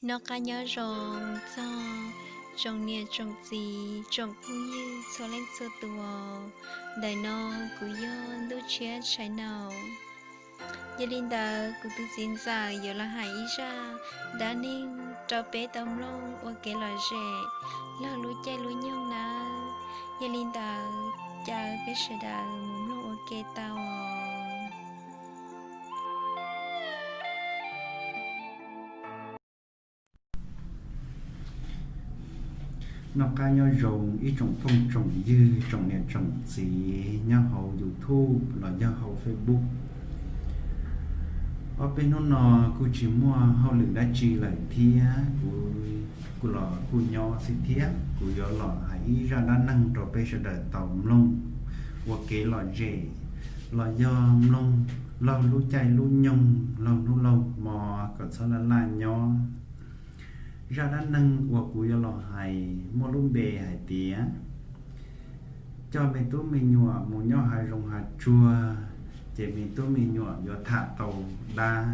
Noj qab nyob zoo txog tsoom niam tsoom txiv tsoom phooj ywg txhua leej txhua tus. Ntawm no kuv yog Ntuj Tshiab Channel. Yog li ntawd kuv tus txiv ntxawm yuav los hais ib zaj dab neeg rau peb tau mloog ua kev lom zem laug lub caij lub nyoog nawb. Yog li ntawd caw peb sawv daws mus mloog ua ke tau. Noj qab nyob zoo ib tsoom phooj tsoom ywg tsoom niam tsoom txiv nyob hauv YouTube los yog hauv Facebook. Ob peb hnub no kuj tsis muaj hauj lwm dab tsi lawm thiab kuv kuj los kuj nyob xwb thiab kuv yuav los hais ib zaj dab neeg rau peb sawv daws tau mloog ua kev lom zem los yog mloog laug lub caij lub nyoog laug hnub laug hmo kom txhob laj laj nyob. Zaj dab neeg uas kuv yuav los hais muaj lub npe hais tias coj me tub me nyuam mus nyob hav zoov hav tsuag, ces me tub me nyuam yuav tham tau dab.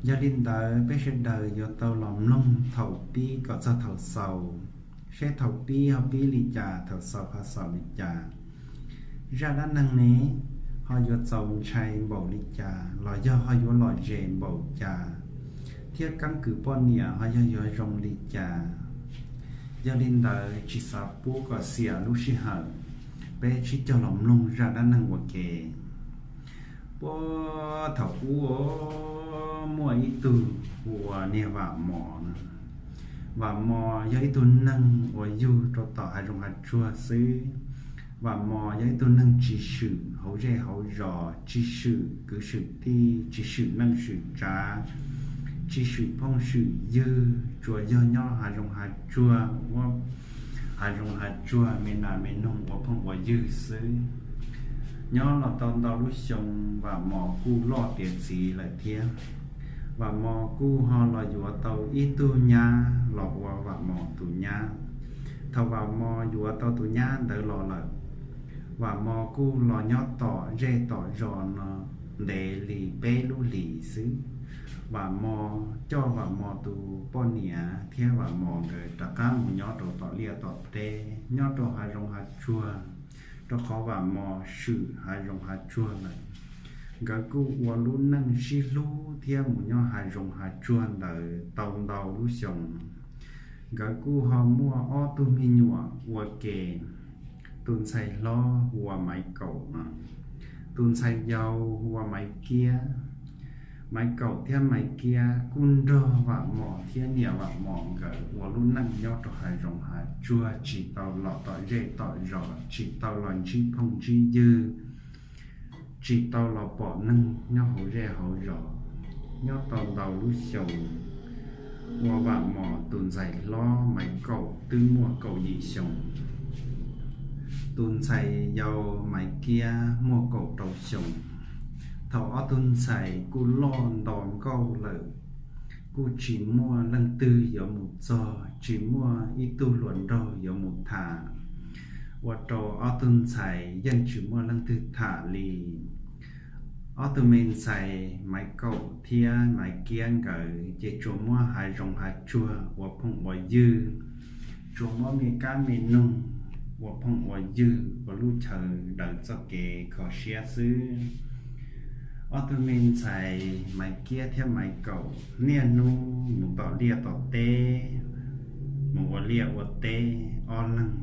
Yog li ntawd peb sawv daws yuav tau los mloog thaum pib kom txog thaum xaus, seb thaum pib ho pib li cas thaum xaus ho xaus li cas. Zaj dab neeg ne ho yuav txaus ntshai npaum li cas los yog ho yuav lom zem npaum cas, thiab keeb kwm poj niam ho yog yuav zoo li cas. Yog li ntawd tsis xav pub kom xiam lub sij hawm, peb sib cog los mloog zaj dab neeg ua ke. Puag thaum ub muaj ib tug hu ua niag Vam Mos no. Vam Mos yog ib tug neeg uas yug rau tom hav zoov hav tsuag xwb. Vam Mos yog ib tug neeg tsis swm hauv zej hauv zos, tsis swm kwv swm tij, tsis swm neej swm tsav, tsis swm phooj swm ywg, tsuas yog nyob hav zoov hav tsuag ua hav zoov hav tsuag me nas me noog ua phooj ua ywg xwb. Nyob los tau ntau lub xyoo Vam Mos kuj loj tiav txiv lawm thiab. Vam Mos kuj ho los yuav tau ib tug nyab los ua Vam Mos tus nyab. Thaum Vam Mos yuav tau tus nyab ntawd los lawm, Vam Mos kuj los nyob tom zej tom zos no ntev li peb lub hlis xwb. Vam Mos coj Vam Mos tus poj niam thiab Vam Mos nkawd rov qab mus nyob rau tom liaj tom teb nyob rau hav zoov hav tsuag, rau qhov Vam Mos swm hav zoov hav tsuag lawm. Nkawd kuj ua lub neej sib hlub thiab mus nyob hav zoov hav tsuag ntawd tau ntau lub xyoo. Nkawd kuj ho muaj ob tug me nyuam ua ke. Tus ntxhais hlob hu ua Maiv Kaum no, tus ntxhais yau hu ua Maiv Kiab. Maiv Kaum thiab Maiv Kiab kuj nrog Vam Mos thiab niam Vam Mos nkawd ua lub neej nyob rau hav zoov hav tsuag, tsis tau los tom zej tom zos, tsis tau los ntsib phooj ntsib ywg, tsis tau los pom neeg nyob hauv zej hauv zos. Nyob tau ntau lub xyoo, ua Vam Mos tus ntxhais hlob Maiv Kaum twb muaj kaum yim xyoo, tus ntxhais yau Maiv Kiab muaj kaum rau xyoo. Thaum ob tug ntxhais kuj loj nto nkauj lawm, kuj tsis muaj leej twg yuav mus txog, tsis muaj ib tug hluas nraug yuav mus tham, ua rau ob tug ntxhais yeej tsis muaj leej twg tham li. Ob tug me ntxhais Maiv Kaum thiab Maiv Kiab nkawd ces tsuas muab hav zoov hav tsuag ua phooj ua ywg, tsuas muab me kab me noog ua phooj ua ywg ua lub chaw daws txoj kev kho siab xwb. Ob tug me ntxhais Maiv Kiab thiab Maiv Kaum niaj hnub mus tom liaj tom teb, mus ua liaj ua teb ob leeg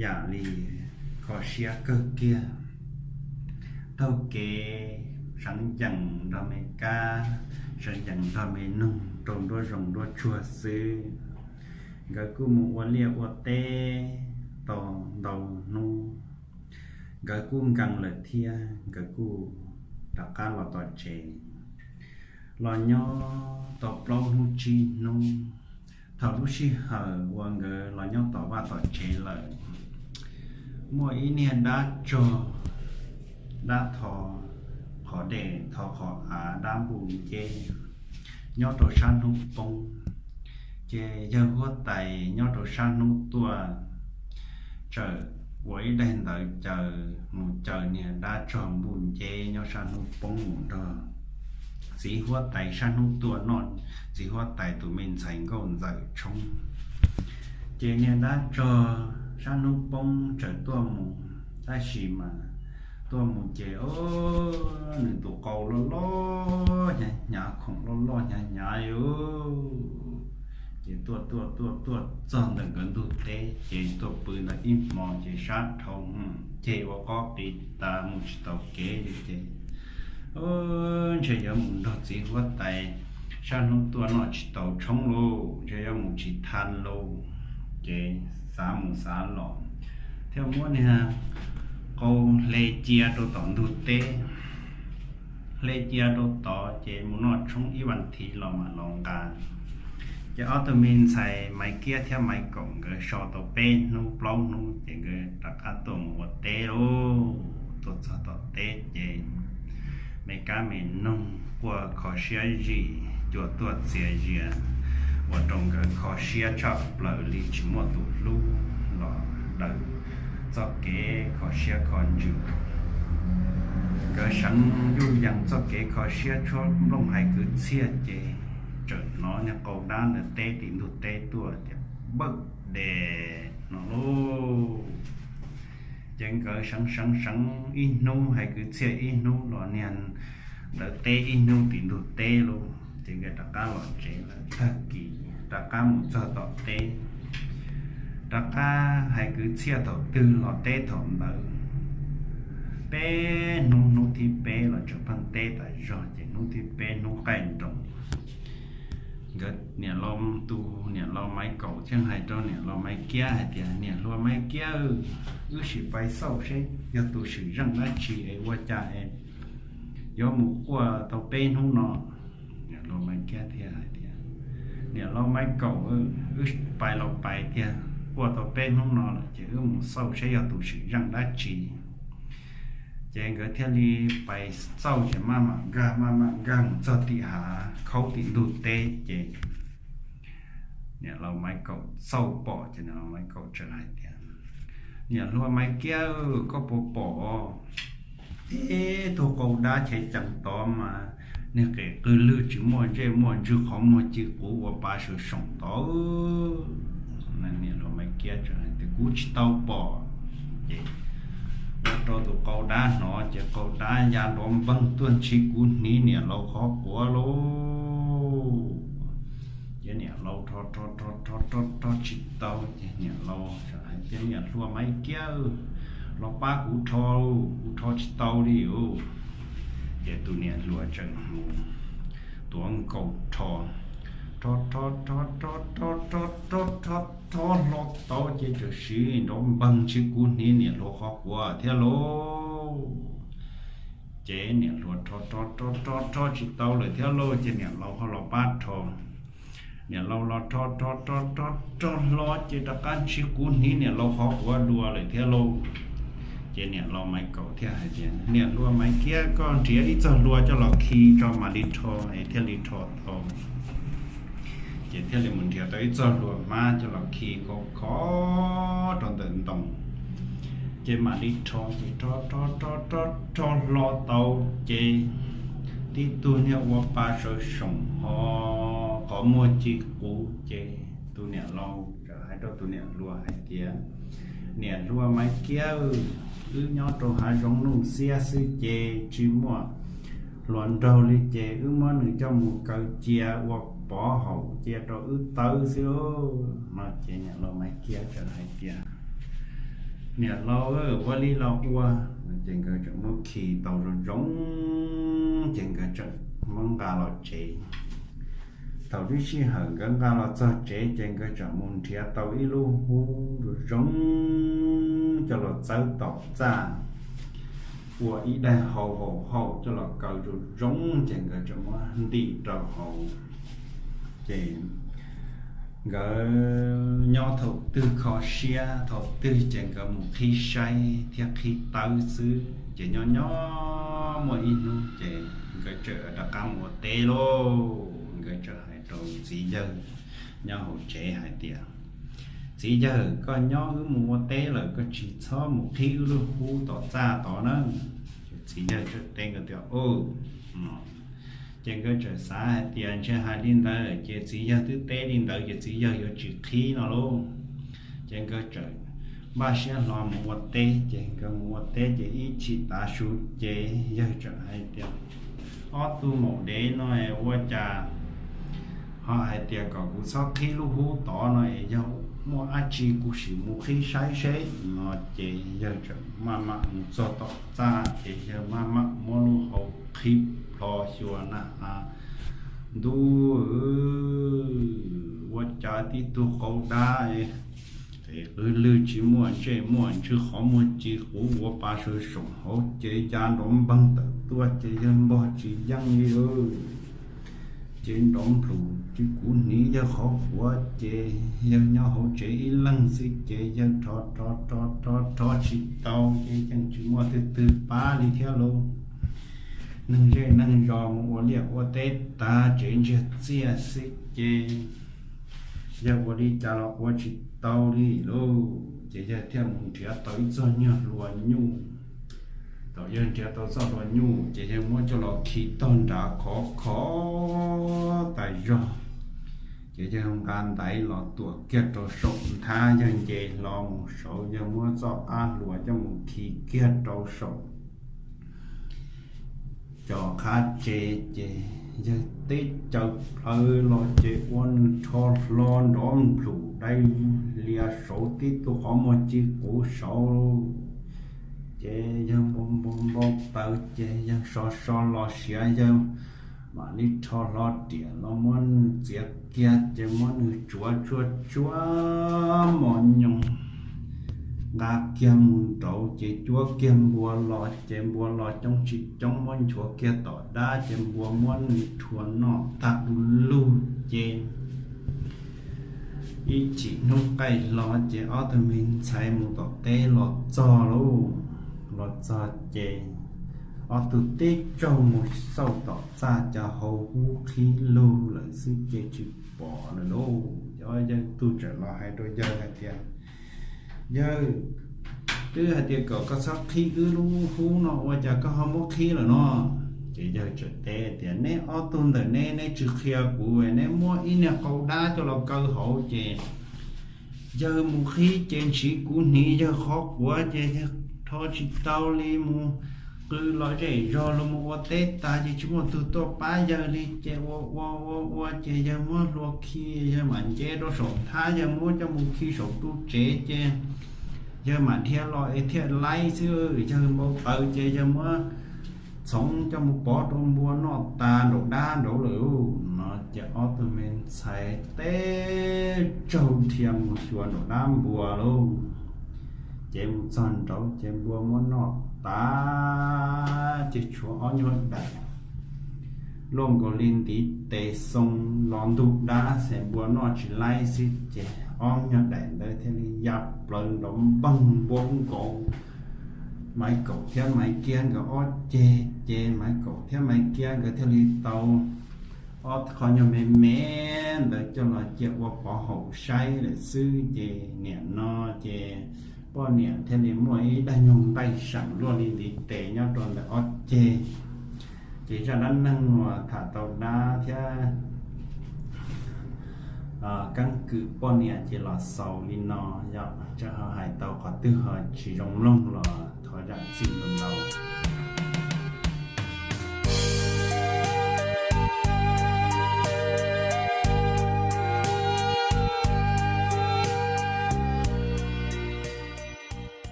yam li kho siab kawg kiag. Taug kev seev yees nrog me kab, seev yees nrog me noog rau nruab zoov nruab tsuag xwb. Nkawd kuj mus ua liaj ua teb tau ntau hnub, nkawd kuj nkees lawm thiab nkawd kuj rov qab los tom tsev. Los nyob tau plaub hnub tsib hnub, thaum lub sij hawm uas nkawd los nyob tom vaj tom tsev lawm, muaj ib niag dab tsog, dab tho qhov dej tho qhov av, dab npuj nceb nyob rau sab hnub poob. Ces yawg huab tais nyob rau sab hnub tuaj, txawm ua ib daim ntawv caw mus caw niag dab tsog npuj nceb nyob sab hnub poob mus nrog txiv huab tais sab hnub tuaj noj txiv huab tais tus me ntxhais nkauj ntxawm tshoob. Ces niag dab tsog sab hnub poob tsaws tuaj mus, tab sis mas tuaj mus ces nws tus qau loj loj hnyav hnyav, khoom loj loj hnyav hnyav li. Ces tuaj tuaj tuaj tuaj txog ntawm nkawd ntug teb ces tuaj pw ntawd ib hmo ces sab dhau, ceg ua qab qis tas mus tsis tau kev li ces ntshe yuav mus nrog txiv huab tais sab hnub tuaj noj tsis tau tshoob lauj, ntshe yuav mus tsis tau lauj. Ces xav mus xav los thiaj muab niag qau hle cia rau tom ntug teb, hle cia rau tod ces mus noj tshoob ib vas thiv los mam los nqa. Ces ob tug me ntxhais Maiv Kiab thiab Maiv Kaum nkawd so tau peb hnub plaub hnub ces nkawd rov qab tuaj mus ua teb lauj. Tuaj txog tom teb ces me kab me noog quaj kho siab zim, cua tuaj txias zias, ua rau nkawd kho siab tshaj plaws li, tsis muaj tus hlub los daws txoj kev kho siab kho ntsws. Nkawd seev yuj yees txoj kev kho siab tshuab nplooj hais kwv txhiaj ces txawm hnov niag qau dab ntawd teb tim ntug teb tuaj tias, Npawj Des no lauj. Ces nkawd seev seev seev ib hnub hais kwv txhiaj ib hnub los niag ntawd teb ib hnub tim ntug teb lauj. Ces nkawd rov qab los tsev lawm. Tag kis rov qab mus txog tom teb, rov qab hais kwv txhiaj thaum twg los teb thaum ntawd. Peb hnub, hnub thib peb los tseem pheej teb tas zog ces hnub thib peb hnub qaij nroos nkawd niam laus, tus niam laus Maiv Kaum thiaj hais rau niam laus Maiv Kiab hais tias, Niam hluas Maiv Kiab, wb sim pais xauj seb yog tus swm zeej dab tsi es ua cas es yuav mus quaj tau peb hnub no. Niam laus Maiv Kiab thiaj hais tias, Niam laus Maiv Kaum, wb pais los pais tiag, quaj tau peb hnub no lawm ces wb mus xauj seb yog tus swm zeej dab tsi. Ces nkawd thiaj li pais xauj ces maj mam nkag maj mam nkag mus txog tim hav khaub tim ntug teb ces niam laus Maiv Kaum xauj pom ces niam laus Maiv Kaum txawm hais tias, Niam hluas Maiv Kiab, koj puas pom ib tug qau dab chev cees tod mas niag qes qw lwg tsis muaj ntsej muaj ntswg qhov muag ci quv ua pa saum soom tod? Niam hluas Maiv Kiab txawm hais tias, Kuv tsis tau pom. Ces ua rau tus qau dab hnov ces qau dab ya nrov npeeg tuaj ntshis kuv hniv niam laus qhov quav lauj. Ces niam laus rho rho rho rho rho rho tsis tau ces niam laus hais tias, Niam hluas Maiv Kiab, los pab kuv rho, kuv rho tsis tau li os. Ces tus niam hluas txawm mus tuav nkaus rho, rho rho rho rho rho rho rho rho rho hlo tau ces txawm siv nrov npeeg ntshis kuv hniv niam hluas qhov quav thiab lauj. Ces niam hluas rho rho rho rho rho tsis tau lawm thiab lauj, ces niam laus ho los pab rho. Niam laus los rho rho rho rho rho hlo ces rov qab ntshis kuv hniv niam laus qhov quav dua lawm thiab lauj. Ces niam laus Maiv Kaum thiaj hais tias, Niam hluas Maiv Kiab, koj nrhiav ib txoj hlua coj los khi tso mam li rho es thiaj li rho tau. Ces thiaj li mus nrhiav tau ib txoj hlua hmab coj los khi khov khov rau ntawm ntoo. Ces mam li rho ces rho rho rho rho rho hlo tau ces tib tug niag ua pa sawv soom ho qhov muag ci quv ces tus niam laus txawm hais rau tus niam hluas hais tias, Niam hluas Maiv Kiab, wb nyob rau hav zoov nuj xiab xwb ces tsis muaj hluas nraug li ces wb muab nws coj mus kaw cia ua pov haum cia rau wb tawb xwb no. Ces niam laus Maiv Kiab txawm hais tias, Niam laus, ua li los ua. Ces nkawd txawm muab khi tau zoo zoo ces nkawd txawm muab nqa los tsev. Thaum lub sij hawm nkawd nqa los txog tsev ces nkawd txawm mus nrhiav tau ib lub hub zoo zoo coj los txawb tom txaj, ua ib daig hau hau hau coj los kaw zoo zoo ces nkawd txawm muab ntim rau hauv. Ces nkawd nyob thaum twg kho siab thaum twg ces nkawd mus qhib saib thiab qhib tawb xwb. Ces nyob nyob muaj ib hnub ces nkawd txawm rov qab mus ua teb lauj. Nkawd txawm hais rau txiv yawg nyob hauv tsev hais tias, Txiv yawg, koj nyob wb mus ua teb lawm, koj tsis txhob mus qhib wb lub hub tom txaj tod na. Txiv yawg txawm teb nkawd tias, Ua no. Ces nkawd txawm xav hais tias ntshe hais li ntawd ces txiv yawg twb teb li ntawd ces txiv yawg yuav tsis qhib no lauj. Ces nkawd txawm npaj siab hlo mus ua teb, ces nkawd mus ua teb ces ib chim tav su ces yawg txawm hais tias, ob tug maum dev no ua cas ho hais tias kom kuv txhob qhib lub hub tod no es yog muaj dab tsi kuv sim mus qhib saib seb no. Ces yawg txawm maj mam mus txog tom txaj ces yawg maj mam muab lub hau qhib plho xyuas na has, ntuj, ua cas tib tug qau dab es qw lwg tsis muaj ntsej muaj ntswg, qhov muag ci quv ua pa sawv saum hauv ces ya nrov npawg tawm tuaj ces yawg npog tsis yeej li. Ces nrov nplhum tsis kuv hniv yawg qhov quav ces yawg nyob hauv tsev ib leeg xwb ces yawg rho rho rho rho rho tsis tau ces yeej tsis muaj twg twg pab li thiab lauj. Neeg zej neeg zos mus ua liaj ua teb tag tsev ntsiag txiaj xwb ces yawg ua li cas los ua tsis tau li lauj. Ces yawg thiaj mus nrhiav tau ib txoj nyuag hlua nyuj. Thaum yawg nrhiav tau txoj hlua nyuj ces yawg muab coj los khi tog nrad khov kho tas zog. Ces yawg nqa ntaiv los tuam kiag rau saum nthab, yawg nce hlo mus saud, yawg muab txoj qab hlua coj mus khi kiag rau saum cov qab tsev ces yawg teb caws plhaw los ces ua nws rho hlo nrov nplhum dai lias saud tib tug qhov muag ci quv saud. Ces yawg npau npau npau taws ces yawg so so los siav, yawg mam li rho hlo riam los muab nws txiav kiag ces muab nws tsuav tsuag tsuag mos nyoos nqa kiag mus nraud ces cuab kiag npua los ces npua los coob tsis coob muab nchuav kiag tom dab ces npua muab nws rhuav noj tag du lug ces ib chim hnub qaij hlo ces ob tug me ntxhais mus tom teb los txog lauj. Los txog ces ob tug tib tsaug mus xauj tom txaj cas hauv hub qhib lug lawm xwb ces tsis pom lawm lauj. Ces yawg tug txawm los hais rau yawg hais tias, yawg, twb hais tias kom koj txhob qhib wb lub hub no ua cas koj ho muab qhib lawm no? Ces yawg txawm teb tias, neb ob tug ntawm neb, neb tsis qhia kuv, neb muab ib niag qau dab coj los kaw hauv ces yawg mus qhib ces ntshiv kuv hniv yawg qhov quav ces yawg rho tsis tau li, mus qw los zej zog los mus ua teb tas ces tsis muaj tug tuaj pab yawg li ces ua ua ua ua ces yawg muab hlua khi, yawg mam nce rau saum nthab, yawg muab coj mus khi saum ru tsev ces yawg mam dhia los es thiaj laib xwb. Yawg npau taws ces yawg muab txhoov coj mus pov rau npua noj tas nraum dab nraud lawm no. Ces ob tug me ntxhais teb tsaug dhia mus xyuas nraum dab npua lauj. Ces mus txog nraud ces npua muab noj tas ces tshuav ob nyuag daim luaj nkaus li ntiv tes xoo los ntug dab xwb, npua noj tsis laib xwb ces ob nyuag daim ntawd thiaj li ya plaws nrov npoog npua nkaus Maiv Kaum thiab Maiv Kiab nkawd ob ceg ces Maiv Kaum thiab Maiv Kiab nkawd thiaj li tau ob qho nyuag me me ntawd coj los cia ua pov haum saib lawm xwb. Ces niam no ces poj niam thiaj li muaj ib daim nyuag nqaij seem luaj li ntiv tes nyob rau ntawm ob ceg. Ces zaj dab neeg uas tham tau dab thiab keeb kwm poj niam ces los xaus li no, yog tseem ho hais tau qhov twg ho tsis zoo mloog los thov zam txim ntau ntau.